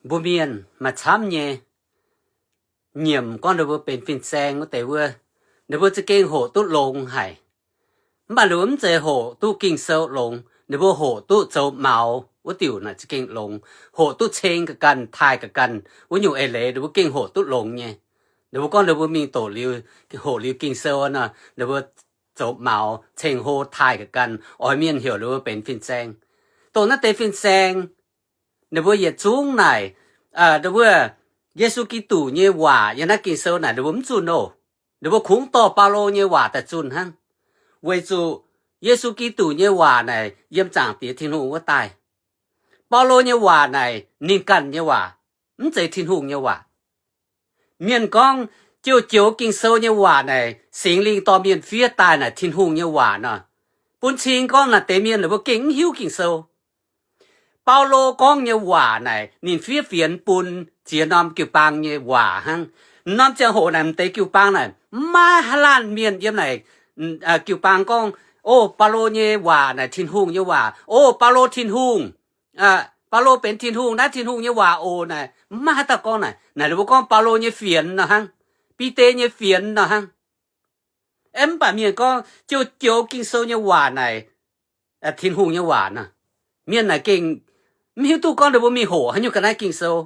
Mbuo mienh maaih camv nyei nyiemc gorngv ninh mbuo benx fin-saeng wuov deix wuov, ninh mbuo za'gengh hoqc duqv longx haic. Mv baac ninh mbuo mv zeiz hoqc duqv Ging-Sou longx, ninh mbuo hoqc duqv zoux maux wuov diuc naaic za'gengh longx, hoqc duqv ceng ga'ganh, taaih ga'ganh wuov nyungc eix leiz ninh mbuo gengh hoqc duqv longx nyei. Ninh mbuo gorngv ninh mbuo mingh doqc liuz, hoqc liuz Ging-Sou nor, ninh mbuo zoux maux, ceng hlo, taaih ga'ganh, oix mienh heuc ninh mbuo benx fin-saeng. Dongh naaiv deix fin-saeng, ninh mbuo yietc zungv naaic, ninh mbuo Yesu Giduc nyei waac yiem naaiv Ging-Sou naaic ninh mbuo mv zunh oc. Ninh mbuo kungx dorh Baulo nyei waac daaih zunh hnangv, weic zuqc Yesu Giduc nyei waac naaic yiem Zaangc Diex Tin-Hungh wuov daaih. Baulo nyei waac naaic ninh ganh nyei waac, mv zeiz Tin-Hungh nyei waac. Mienh gorngv joux-joux Ging-Sou nyei waac naaic Singx Lingh dorh mienh fiev daaih naaic Tin-Hungh nyei waac nor, bun cing gorngv naaic deix mienh ninh mbuo gengh mv hiuv Ging-Sou. Baulo gorngv nyei waac naaic ninh fiev fienx bun ziex norm jiu-baang nyei waac hnangv. Norm ziangh hoc naaic m'deix jiu-baang naaic mv maaih haaix laanh mienh yiem naaic jiu-baang gorngv, O, Baulo nyei waac naaic Tin-Hungh nyei waac. O, Baulo Tin-Hungh, Baulo benx Tin-Hungh, naaiv Tin-Hungh nyei waac oc. Naaic mv maaih haaix dauh gorngv naaic. Naaic ninh mbuo gorngv Baulo nyei fienx nor hnangv, Bide nyei fienx nor hnangv. Mv baac mienh gorngv joux-joux Ging-Sou nyei waac naaic Tin-Hungh nyei waac nor, mienh naaic gengh mv hiuv duqv gorngv ninh mbuo mingh hoqc haaix nyungc ga'naaiv Ging-Sou.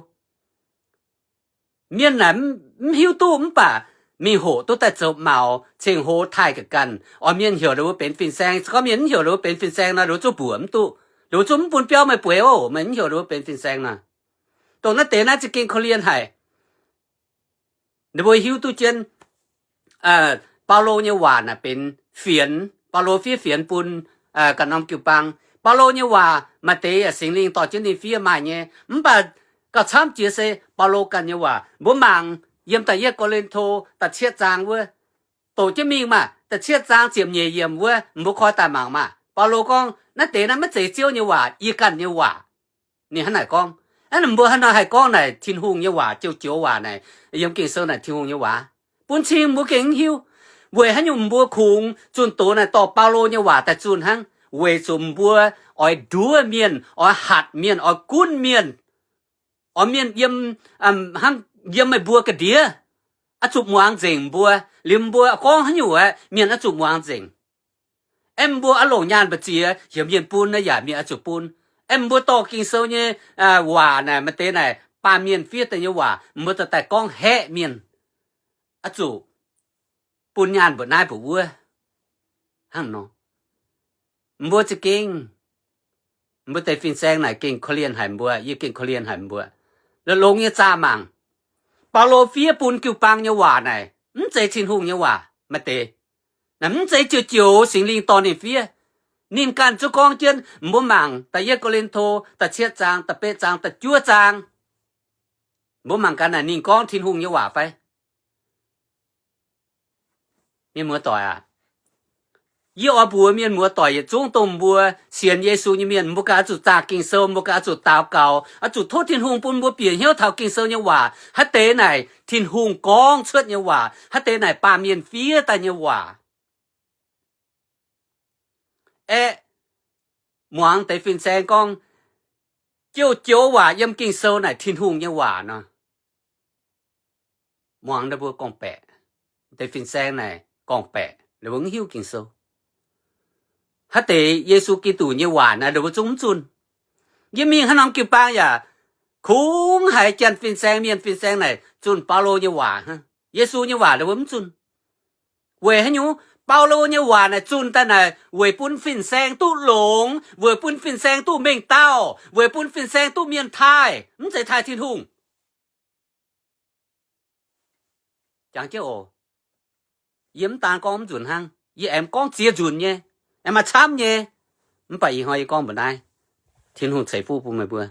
Mienh naaic mv hiuv duqv mv baac mingh hoqc duqv daaih zoux maux, ceng hlo, taaih ga'ganh, oix mienh heuc ninh mbuo benx fin-saeng. Se gorngv mienh mv heuc ninh mbuo benx fin-saeng nor, ninh mbuo zungv mbuoqc mv duqv, ninh mbuo zungv mv bun biauv meih bueix oc, meih mv heuc ninh mbuo benx fin-saeng nor. Dongh naaiv deix naaiv za'gengh korv-lienh haic. Ninh mbuo hiuv duqv jienv Baulo nyei waac naaic benx fienx. Baulo fiev fienx bun ganh norm jiu-baang. Baulo nyei waac maaih deix yaac Singx Lingh dorh jienv ninh fiev maaih nyei, mv baac gauh camv jiex se Baulo ganh nyei waac. Mbuo mangc yiem da'yietv Ko^lin^to da'cietv zaang wuov, doqc jienv mingh maah, da'cietv zaang ziepc nyeic yiemc wuov, mbuo koi daaih mangc maah. Baulo gorngv, Naaiv deix naaiv maiv zeiz Ziouv nyei waac, yie ganh nyei waac. Ninh hnangv naaic gorngv. Aa, mbuo hnangv nor haih gorngv naaic Tin-Hungh nyei waac, joux-joux waac naaic yiem Ging-Sou naaic Tin-Hungh nyei waac, bun cing mbuo gengh mv hiuv. Weic haaix nyungc mbuo kungx zunh doz naaic dorh Baulo nyei waac daaih zunh hnangv? Weic zuqc mbuo oix nduov mienh, oix hatc mienh, oix gunv mienh, oix mienh yiem, hnangv yiem meih mbuo ga'ndiev oix zuqc muangx nzengc mbuo. Liuz mbuo gorngv haaix nyungc aeqv, mienh oix zuqc muangx nzengc. Aeqv, mbuo oix longc nyaanh mbu'ziex heuc mienh bun naaic yaac mienh oix zuqc bun. Aeqv, mbuo dorh Ging-Sou nyei waac naaic, maaih deix naaic baamh mienh fiev daaih nyei waac, mbuo dorh daaih gorngv haeqv mienh, oix zuqc bun nyaanh mbuoqc naaiv mbuoqc wuov. Hnangv nor, mbuo za'gengh, mbuo deix fin-saeng naaic gengh korv-lienh haic mbuo, yie gengh korv-lienh haic mbuo. Longx-longx nyei zaah mangc, Baulo fiev bun jiu-baang nyei waac naaic mv zeiz Tin-Hungh nyei waac. Maaih deix naaic mv zeiz joux-joux Singx Lingh dorh ninh fiev. Ninh ganh zungv gorngv jienv. Mbuo mangc da'yietv Ko^lin^to da'cietv zaang, da'betv zaang, da'juov zaang. Mbuo mangc gaax naaic ninh gorngv Tin-Hungh nyei waac fai? Mienh muoz-doic aac, yie oix mbuox mienh muoz-doic yietc zungv dongh mbuo sienx Yesu nyei mienh, mbuo ganh oix zuqc zaah Ging-Sou, mbuo ganh oix zuqc daux gaux, oix zuqc tov Tin-Hungh bun mbuo bieqc hnyouv taux Ging-Sou nyei waac. Haaix deix naaic Tin-Hungh gorngv cuotv nyei waac, haaix deix naaic baamh mienh fiev daaih nyei waac. Aeqv, muangx deix fin-saeng gorngv, joux-joux waac yiem Ging-Sou naaic Tin-Hungh nyei waac nor, muangx ninh mbuo gorngv-baeqc. Deix fin-saeng naaic gorngv-baeqc, ninh mbuo mv hiuv Ging-Sou. Haaix deix Yesu Giduc nyei waac naaic ninh mbuo zungv mv zunh. Yie mingh haaix norm jiu-baang yaac kungx haiz janx fin-saeng, mienh fin-saeng naaic zunh Baulo nyei waac hnangv. Yesu nyei waac ninh mbuo mv zunh. Weic haaix nyungc? Baulo nyei waac naaic zunh daaih naaic weic bun fin-saeng duqv longx, weic bun fin-saeng duqv mengh dauh, weic bun fin-saeng duqv mienh taaih, mv zeiz taaih Tin-Hungh. Jangx jienv oc. Yie mv daan gorngv mv nzunc hnangv, yie aengx gorngv ziex nzunc nyei, aengx maaih camv nyei. Mv baac ih hnoi yie gorngv mbuox naaiv, Tin-Hungh ceix fuqv bun meih mbuo.